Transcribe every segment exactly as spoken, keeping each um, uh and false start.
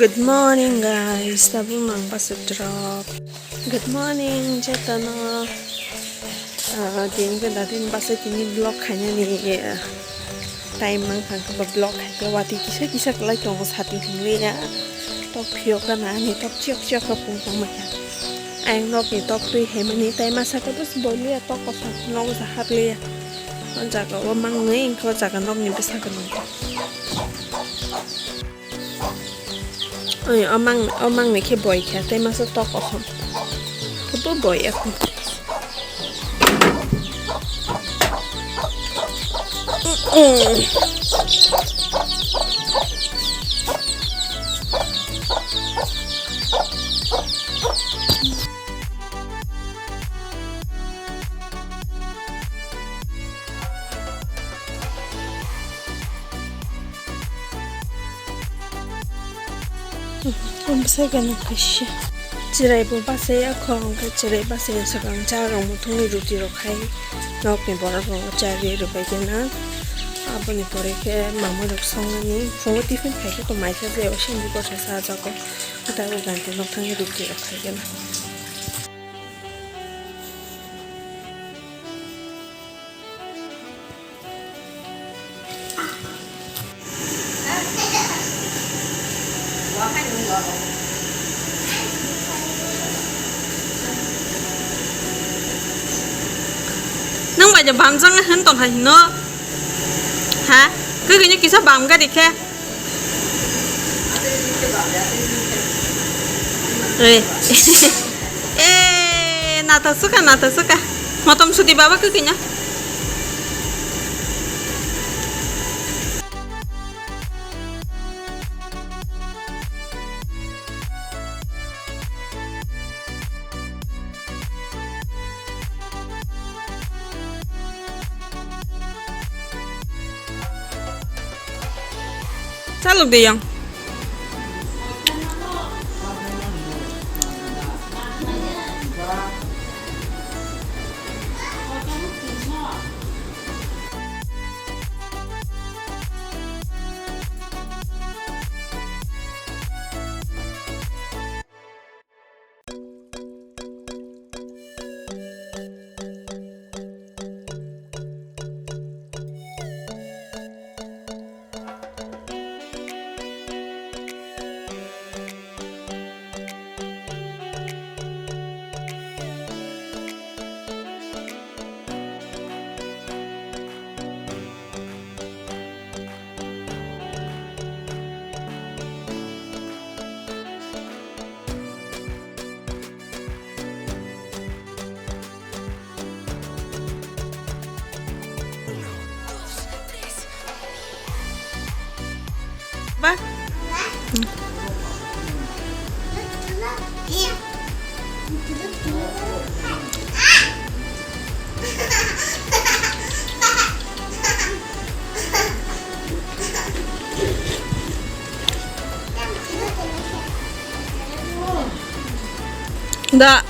Good morning, guys. Tabuk mang basa drop. Good morning, jetono. Ah, din ke da din basa tini vlog khainani, eh, time mang thang ke ba vlog khai ke wati kisa kisa kelai tongo sati thwngwi ya. Tok phiyok gana ani tok chiyok chiyok ke pung tong maya. Ayang nok ni tok twi hai mani tai masa ke bus boli ya tok kosa nok sa hap le ya. O jaga o mang ngai ko jaga nok ni bwsa ke nang. Oi, o mang, o mang ni khe boi kha, tei masa tok okhom. Khe bo boi okhom. Bwsai gana kaisa. Chwrai bo bachai ya kho, hwnkhe chwrai bachai ya swkang cha rok muthungwi ruti rok khai. Nokni borok rok cha rwi rwbai gana. Aboni pore khe mamui rok songnani. Phungo tiffin khai khe to maisa je o sindi kosa sa jago. Tabuk ganti nok thangwi ruti rok khai gana. Nang bai je bamjang hen tong hai hino. Ha? Khe kini kisa bam ga dikhe. Eh. Eh, nathok suka, nathok suka. Motom suti baba khe kini. Chalok de yang. Ba. Da.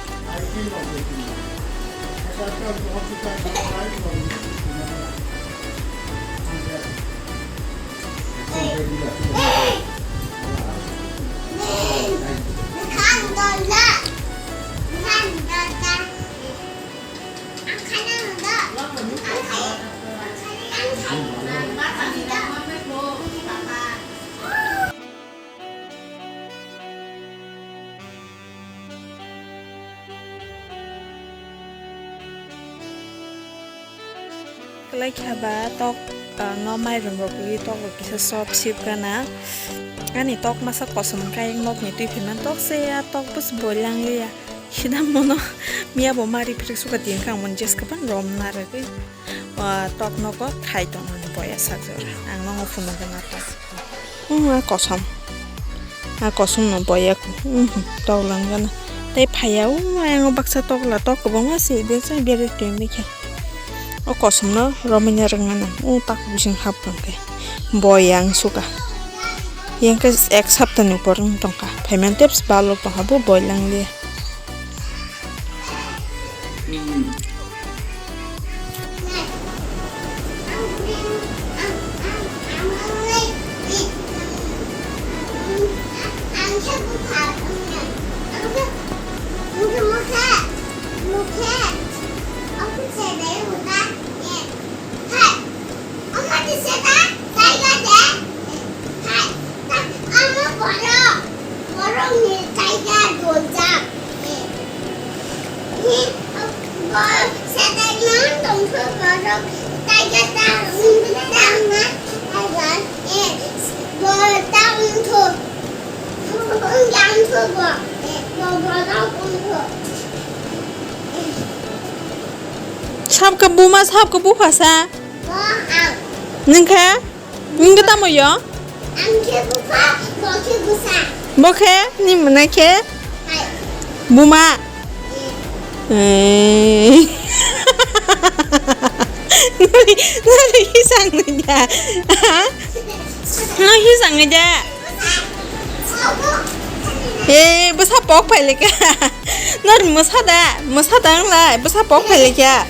Kwlai kha ba tok, ah, no mairum rok ri tok rok kisa sop sip gana. Ani tok masa kosom kai nok ni twi phaima tok se ya tok bus boilang ya. Sida mono miya bo mari phrik suka tin kang mon jes kapan rom na rwgwi. Ah, tok nogo khai tongmani boya sak jora. Ang nongo phunukgwi nato. Hmm, a kosom. A kosom no boya ku. Hmm, tok langgana. Tei phaya, o ayang o baksa tok la, tok kwbangma se, besa bere twi mikha. O kosom no romina rwngana. O tak bising hap rwngkhe. Boya ang suka. Yang khe ek sapta ni upor wng tongkha. Phaiman tei balo tongkha, bo boilang liya. Sabka buma, sabka buphasa. Nung khe? Nung khe tamo yo? Ang khe bupha, bo khe bwsa. Bo khe ni mwnai khe? Hai. Buma. Eh. Nari, nari hisang ni da. Ha? No hisang ni da. Eh, bwsa pok phai le kha. Nari mwsa da, mwsa da wng lai, bwsa pok phai le kha.